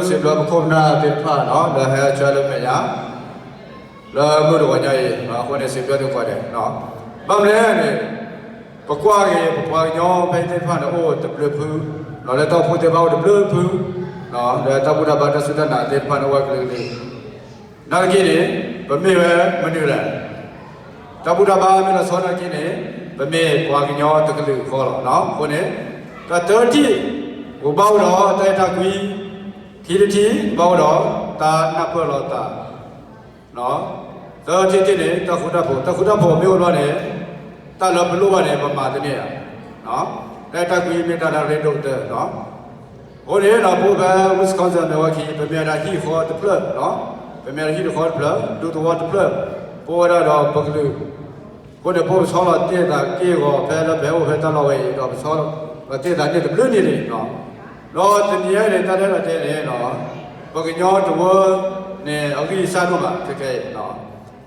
စံးဘျုးပခိၣ်ပနၢ်သ့ၣ်တဖၣ်နီၤ လၢဟဲဆှၢလၢမဲာ်ညါ လၢမုၢ်တဂီၤညါအံၤ အဃိန့ၣ် စံးဘျုးသုကိးဂၤဒဲး, ဘၣ်မနုၤလဲၣ်န့ၣ် ပကွၢ်က့ၤ ပပှၤကညီဖဲအံၤသ့ၣ်တဖၣ်န့ၣ် အိၣ်တဘျုးဖု, လၢတၢ်အိၣ်ဖှိၣ်သ့ၣ်တဖၣ်အိၣ်တဘျုးဖု, လၢတၢ်ဘူၣ်တၢ်ဘါတၢ်စူၢ်တၢ်နာ်သ့ၣ်တဖၣ်န့ၣ် အိၣ်ဝဲကလုာ်ကလုာ် နာ်သက့န့ၣ် ပမ့ၢ်ဝဲမနုၤလဲၣ်, တၢ်ဘူၣ်တၢ်ဘါမ့ၢ်လီၤဆီနာ်သက့န့ၣ် ပမ့ၢ်ပှၤကညီတကလုာ်ဃီလီၤ. အဃိန့ၣ် တၢ်တထံၣ် ပဘၣ်အိၣ်ဒီးတၢ်အဲၣ်တၢ်ကွံ, ခံထံၣ်တထံၣ် ပဘၣ်အိၣ်ဒီးတၢ်နၢ်ပၢၢ်လိာ်သး, သၢထံၣ်တထံၣ်န့ၣ် တၢ်ဃူတၢ်ဖိး, တၢ်ဃူတၢ်ဖိးမ့ၢ်အိၣ်ဘျီန့ၣ် တၢ်လၢပလိၣ်ဘၣ်န့ၣ် ပမၤသန့ၤဧါ, တၢ်အဲၣ်တၢ်ကွံမ့ၢ်တၢ်လၢအရ့ဒိၣ်ကတၢၢ် အဃိန့ၣ် ပအိၣ်ဖဲ Wisconsin မ့ၢ်ဝဲခံ ပမ့ၢ်ဝဲဒၣ်ဟံၣ်ဃီတဖျၢၣ်, ပမ့ၢ်ဝဲဒၣ်ဟံၣ်တဃီတဖျၢၣ်, ဒူသဝီတဖျၢၣ်, ပအိၣ်ဝဲဒၣ်ဒီးပကလုာ်, အဃိန့ၣ် ပအိၣ်ပဆီလီၤတ့ၢ်သးက့ၢ်ဂီၤဖဲလၢပဟဲအိၣ်ဖဲတၢ်လီၢ်ဝဲအံၤ ဒီးပဆီလီၤတ့ၢ်သးန့ၣ်တဘျုးနံၣ်န့ၣ်, ဒီးတနံၤညါအံၤန့ၣ် တၢ်လၢတၢ်တဲန့ၣ် ပကညီတဝၢန့ၣ် အဂံၢ်စၢ်ဒိၣ်မးခဲခဲအံၤ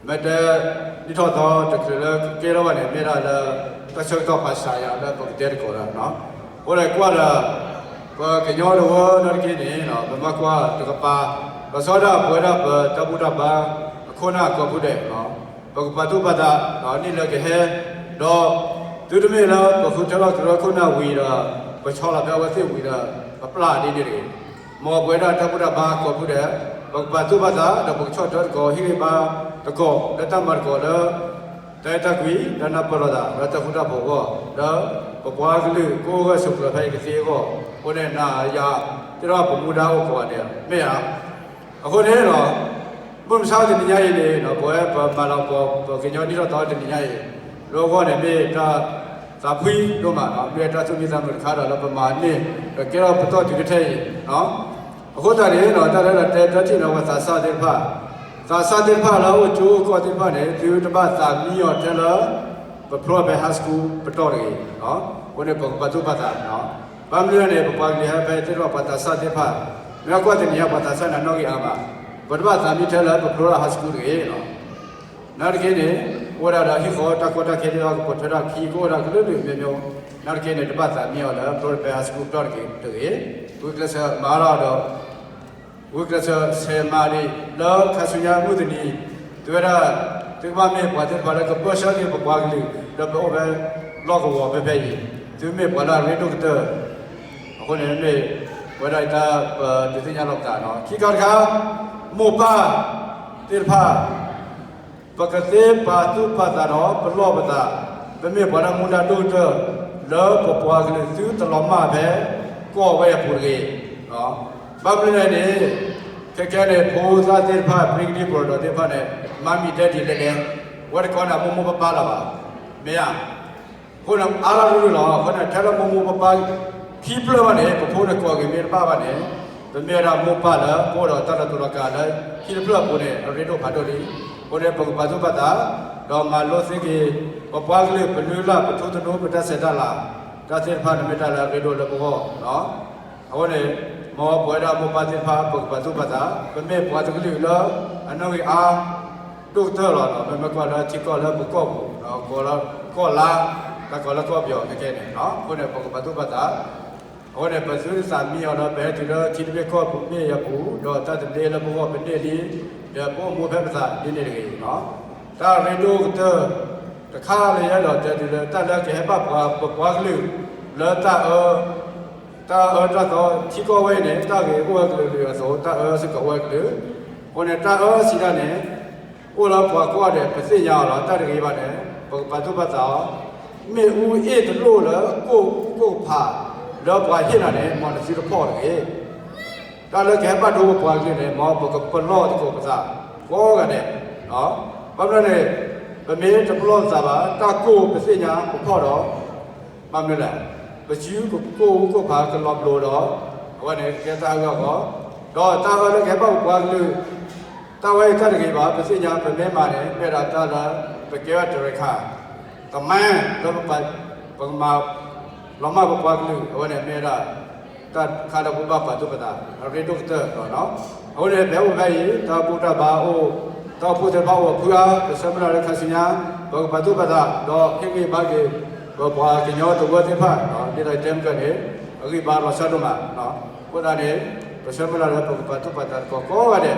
မ့ၢ်တဲ ဒ်ထီၣ်သီတချုးလၢကကဲထီၣ်ဘၣ်န့ၣ် မ့ၢ်ဒၣ်လၢ တၢ်ဆၢကတီၢ်ဖးစှၤယၤလၢပကတဲသကိးတၢ်, အဃိန့ၣ်ကွၢ်ဒီး ပကညီတဝၢနာ်သက့န့ၣ် ပမ့ၢ်ကွၢ်တကပၤ လီၤဆီဒၣ်ပဝဲဒၣ်ပတၢ်ဘူၣ်တၢ်ဘါအခိၣ်နၢ်ကိးဖုဒဲး ပကပာ်သူၣ်ပာ်သး ဒီးနံၣ်လၢကဟဲ, ဒီးတုၤတမ့ၢ်လၢပဃုထၢထီၣ်ကရၢခိၣ်နၢ်ဝံၤဒီး ပဆီလီၤဖဲအဝဲသ့ၣ်ဝံၤဒီး ပပျၢ်ဒ်န့ၣ်တဂ့ၤ, မ်ပဝဲဒၣ်တၢ်ဘူၣ်တၢ်ဘါကိးဖုဒဲး ပကပာ်သူၣ်ပာ်သး ဒီးပကဆီၣ်ထွဲသကိး ဟ့ၣ်ဂံၢ်ဘါသကိး လၢတၢ်မၤသကိးလၢ တၢ်အဲၣ်တၢ်ကွံ လၢနၢ်ပၢၢ်လိာ်သး လၢတၢ်ဃူတၢ်ဖိးအဂီၢ် လၢပပှၤကလုာ်ကအိၣ်ဂၢၢ်ဆိးကျၢၤဖဲအံၤကသ့အဂီၢ်, အဃိန့ၣ် နၤယၤ သ့ၣ်တဖၣ်ပမူဒါအိၣ်ကိးဂၤဒဲး မ့ၢ်ဧါ. အဃိန့ၣ်ဒီး မုၢ်မဆါတနံၤညါအံၤန့ၣ် ပဝဲပမၤလၤကပီၤ ပကညီဒ်ထီၣ်သီတနံၤညါအံၤ လၢအဂီၢ်န့ၣ်မ့ၢ်တၢ်သးဖှံဒိၣ်မး, မ့ၢ်တၢ်သူၣ်မံသးမုာ်တခါဒီး လၢပမၤန့ၢ် ဒီးကဲထီၣ်ပတီၢ်တုၤကထဲအံၤ အဃိသတးန့ၣ် တၢ်လၢတၢ်တဲတၢ်ထံၣ်န့ၣ် ပှၤသးစၢ်သ့ၣ်တဖၣ်, သးစၢ်သ့ၣ်တဖၣ်လၢအအိၣ်ကၠိကီၢ်သ့ၣ်တဖၣ်န့ၣ် သုတဘၣ်သးမံအီၤထဲလၢ ပဖျိဖဲ high school ပတီၢ်တဂ့ၤ, အဃိန့ၣ် ပကပာ်သူၣ်ပာ်သး, ဘၣ်မနုၤလဲၣ်န့ၣ် ပပှၤကလုာ်ဟဲဖဲသ့ၣ်တဖၣ် ပှၤသးစၢ်သ့ၣ်တဖၣ် မ့ၢ်ကွၢ်တနံၤညါ ပှၤသးစၢ်န့ၣ်နီၣ်ဂံၢ်အါမး, ပတဘၣ်သးမံထဲလၢပဖျိထီၣ် high school တဂ့ၤ နာ်သက့န့ၣ် အိၣ်ဝဲဒၣ်ဒီးဟံၣ်ဃီတၢ်ကီတၢ်ခဲသ့ၣ်တဖၣ် ကပိာ်ထွဲတၢ်ခံ ကအိၣ်ဝဲဒၣ်ကလုာ်ကလုာ်မ့ၢ်မ့ၢ်, နာ်သက့န့ၣ် တဘၣ်သးမံအီၤလၢဖျိဖဲ high school ပတီၢ်တဂ့ၤတဂ့ၤ, ဝံကျဲးစၢးမၤအါထီၣ်ဒီး ဝံကျဲးစၢးဆဲးမၤဒံး လၢခါဆူညါမုၢ်တနံၤ သုဝဲဒၣ် သုကဘၣ်မ့ၢ်ပှၤသ့ၣ်တဖၣ်လၢကပၢဆှၢက့ၤပပှၤကလုာ် လၢပအိၣ်ဖဲလီၢ်ကဝီၤဖဲဖဲအံၤ, သုမ့ၢ်ပှၤလၢအရ့ဒိၣ်ကတၢၢ်, အဃိန့ၣ်မ့ၢ် ပဝဲဒၣ်အံၤတၢ်ပဒုးသ့ၣ်ညါလီၤပသးနီၤ, ခံခါတခါ မိၢ်ပၢ်သ့ၣ်တဖၣ် ပကသ့ပာ်သူၣ်ပာ်သးဒီးပလီၢ်ပသး, ပမ့ၢ်ပှၤလၢမူဒါဒိၣ်ကတၢၢ် လၢပပှၤကလုာ်သုတလီၤမၢ်ဖဲ ကီၢ်ဝဲအပူၤတဂ့ၤ, ဘၣ်မနုၤလဲၣ်န့ၣ် ခဲကဲန့ၣ် ဖိသၣ်သ့ၣ်တဖၣ် ပရ့ကဒံပရၢၤဒီးသ့ၣ်တဖၣ်န့ၣ် မၤမံၤဒဲဒ်လဲၣ်လဲၣ်, ဝဲတကိးန့ၣ် မိၢ်မိၢ်ပၢ်ပၢ်လၢၤဘၣ်, မ့ၢ်ဧါ. အဃိန့ၣ်အါထီၣ်ရူၢ်ရူၢ်လီၤ. အဃိန့ၣ် ထဲလၢမိၢ်မိၢ်ပၢ်ပၢ်ခံဖျၢၣ်ဘၣ်န့ၣ် ပဖိန့ၣ်ကိးဂ့ၤမ့ၢ်တဘၣ်ဘၣ်န့ၣ် ပမ့ၢ်ဝဲဒၣ်မိၢ်ပၢ်လၢ ပအိၣ်ဒီးတၢ်လီၤတူာ်လီၤကာ်လၢ ဟံၣ်တဖျၢၣ်အပူၤန့ၣ် အရ့ဒိၣ်ဖးဒိၣ်လံ. အဃိန့ၣ် ပကပာ်သူၣ်ပာ်သး ဒီးမၤလိသ့က့ၤ ပပှၤကလုာ် ပလုၢ်လၢ် ပထူသနူ ပတၢ်ဆဲးတၢ်လၤ တၢ်သ့ၣ်တဖၣ်န့ၣ်မ့ၢ်တၢ်လၢအရ့ဒိၣ်လၢပဂီၢ်လီၤ. အဃိန့ၣ် မ်ပဝဲဒၣ်မိၢ်ပၢ်သ့ၣ်တဖၣ် ပကပာ်သူၣ်ပာ်သး ပမ့ၢ်ပှၤတကလုာ်လၢ အနီၣ်ဂံၢ်အါ ဒိၣ်ကတၢၢ်လီၤ. ပမ့ၢ်ကွၢ်လၢထံကီၢ်လၢပကီၢ်ပူၤ ကီၢ်လၢ ကီၢ်လါ တၢ်ကီၢ်လၢကီၢ်ပယီၤခဲကဲန့ၣ် အဃိန့ၣ် ပကပာ်သူၣ်ပာ်သး အဃိန့ၣ် ပသုတသးမံအီၤလၢ ပဟဲတုၤလၢထံတဘ့ၣ်ကီၢ်ပူၤမ့ၢ်ယပူၤ ဒီးတၢ်တဒ့လၢပဂီၢ်ပန့ၢ်လံ ဒီးပအိၣ်မူဖဲပသးဒ်န့ၣ်တဂ့ၤ. တၢ်ရ့ဒိၣ်ကတၢၢ်တခါလၢယအဲၣ်ဒိးတဲတုၤလၢ တၢ်လၢကဟဲဘၣ်ပှၤ ပပှၤကလုာ်လၢတၢ်အၢ တၢ်အၢတၢ်သီထံကီၢ်ဝဲအံၤန့ၣ် တၢ်ဂ့ၤအိၣ်ဝဲကလုာ်ကလုာ်အသိး တၢ်အၢစ့ၢ်ကီးအိၣ်ဝဲကလုာ်, အဃိန့ၣ် တၢ်အၢစံးဒၣ်န့ၣ် အိၣ်လၢပှၤကိးဂၤဒဲး ပသ့ၣ်ညါအီၤလီၤ. တၢ်တဂ့ၤဘၣ်န့ၣ် ပကပာ်သူၣ်ပာ်သးအီၤ, မ့ၣ်အူအ့ၣ်တလိၣ်လၢကိၣ်ကိၣ်ဖး လၢပှၤဟ့ၣ်နၤန့ၣ် မ်နသုတဖီၣ်တဂ့ၤ. တၢ်လၢကဟဲဘၣ်ဒိပပှၤကလုာ်န့ၣ် မ်ပကပလီၢ်သကိးပသးကိးဂၤဒဲး, ဘၣ်မနုၤန့ၣ် ပမ့ၢ်တပလီၢ်ပသးဘၣ် တၢ်ကိၢ်ပသ့ၣ်ညါပဖီၣ်ဒီး ဘၣ်မနုၤလဲၣ်, ပစုကကိၢ်အူကိၢ်ဖးကလီၤဘျိးဒီး အဝဲန့ၣ်ကဲတၢ်အၢအဂီၢ်, ဒီးတၢ်အၢလၢကဟဲဘၣ်ပပှၤကလုာ် တၢ်ဝဲအံၤတၢ်တဂ့ၤဘၣ် ပသ့ၣ်ညါ ပမ့ၢ်မၤန့ၣ် မ့ၢ်ဒၣ်တၢ်လၢ ပကဲဘၣ်တရံးခါ ကမၤ လၢပကမၤ လီၤမၢ်ပပှၤကလုာ် အဝဲန့ၣ်မ့ၢ်ဒၣ် တၢ်တခါလၢပဘၣ်ပာ်သူၣ်ပာ်သး အရ့ဒိၣ်ကတၢၢ်လီၤ. အဃိန့ၣ် ပဟဲအိၣ်ဖဲအံၤ တၢ်ဘူၣ်တၢ်ဘါအိၣ် တၢ်အိၣ်ဖှိၣ်သ့ၣ်တဖၣ်အိၣ်အဖုအါ ပဆၢမုၢ်လၢ်လၢခါဆူညါ ပကပာ်သူၣ်ပာ်သး ဒီးဟ့ၣ်ဂံၢ်ဘါက့ၤ ပပှၤကညီတဝၢသ့ၣ်တဖၣ် ဒ်သိးယတဲမုၢ်ကၢန့ၣ် အဂံၢ်ဘါလီၤဆီဒိၣ်မး, အဃိသတးန့ၣ် ပဆၢမုၢ်လၢ်လၢပကပာ်သူၣ်ပာ်သးသကိးကိးဂၤဒဲး,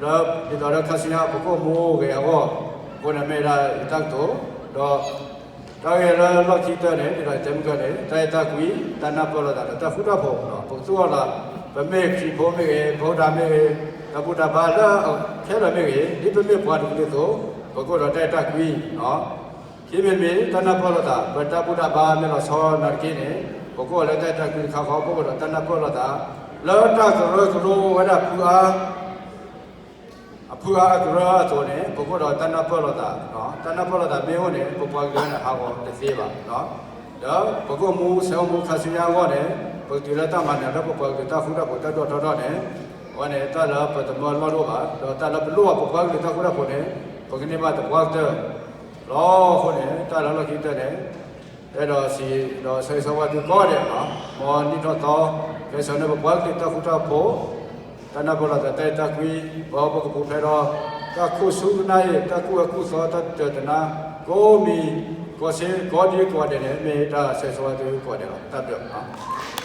လၢဒ်သိးလၢခါဆူညါပကအိၣ်မူဂ့ၤအဂီၢ်, အဃိန့ၣ်မ့ၢ်ဒၣ်ယတၢ်ကတိၤ, ဒီး တၢ်ဂ့ၢ်လၢလီၢ်ခံကတၢၢ်န့ၣ် ဒ်သိးယတဲမုၢ်ကၢန့ၣ် တၢ်အဲၣ်တၢ်ကွံ, တၢ်နၢ်ပၢၢ်လိာ်သးဒီးတၢ်ဃူတၢ်ဖိး, ပကသူၣ်ထီၣ်လီၤ, ပမ့ၢ်ခရံာ်ဖိမ့ၢ်ဂ့ၤ, ပဝဲဒၣ်မ့ၢ်ဂ့ၤ, တၢ်ဘူၣ်တၢ်ဘါလၢခဲလၢာ်မ့ၢ်ဂ့ၤ, ဒ်ပမ့ၢ်ပှၤတကလုာ်အသိး, ပကအိၣ်ဒီးတၢ်အဲၣ်တၢ်ကွံ ခံမံၤတမံၤ တၢ်နၢ်ပၢၢ်လိာ်သး, ပတၢ်ဘူၣ်တၢ်ဘါမ့ၢ်လီၤဆီနာ်သက့န့ၣ်, ပကအိၣ်လၢတၢ်အဲၣ်တၢ်ကွံတခါဃီ, ပကအိၣ်ဒီးတၢ်နၢ်ပၢၢ်လိာ်သး, လၢတၢ်ကရၢကရိဝဲဒၣ်ဖုအါ, အဖုအါအကရၢအသိးန့ၣ်, ပကအိၣ်ဒီးတၢ်နၢ်ပၢၢ်လိာ်သး, တၢ်နၢ်ပၢၢ်လိာ်သးမ့ၢ်အိၣ်န့ၣ် ပပှၤကလုာ်န့ၣ်ဟးဂီၤတသ့ဘၣ်. ဒီးပကအိၣ်မူဆဲးအိၣ်မူခါဆူညါအဂီၢ်န့ၣ်, ပကတုၤလၢတၢ်မၤနၢၤလၢပပှၤကလုာ်တၢ်ဃူတၢ်ဖိးတၢ်ဒိၣ်ထီၣ်ထီၣ်န့ၣ်, အဝဲန့ၣ်တၢ်လၢပတမၢလီၢ်တအိၣ်ဘၣ်, ဒီးတၢ်လၢပလိၣ်ဘၣ်ပပှၤကလုာ်တၢ်ဃူတၢ်ဖိးန့ၣ်, ပကန့ၢ်ဘၣ်သပှၢ်ကတၢၢ်လီၤ. အဃိန့ၣ် တၢ်လၢလီၢ်ခံကတၢၢ်န့ၣ်, အဲၣ်ဒိးစံးဒီးဆၢဂ့ၤဆၢဝါသုကိးဂၤဒဲး, မ်နံၣ်ထီၣ်သီ, ကဲဆၢန့ၢ်ပပှၤကလုာ်တၢ်ဃူတၢ်ဖိး, တၢ်နၢ်ပၢၢ်လိာ်သးတၢ်အဲၣ်တၢ်ကွံ, ဒီးပကပူၤဖျဲးဒီးတၢ်ခိၣ်ဆူကနၣ်အံၤ, တၢ်ကူၣ်အၢကူၣ်သီ, တၢ်တတၢာ်တနါ, ကိးမံၤ, ကိးဒံကိးဂၤဒဲးန့ၣ် မ့ၢ်တၢ်ဆၢဂ့ၤဆၢဝါသုကိးဂၤဒဲးလီၤ. တၢ်ဘျုးလီၤ.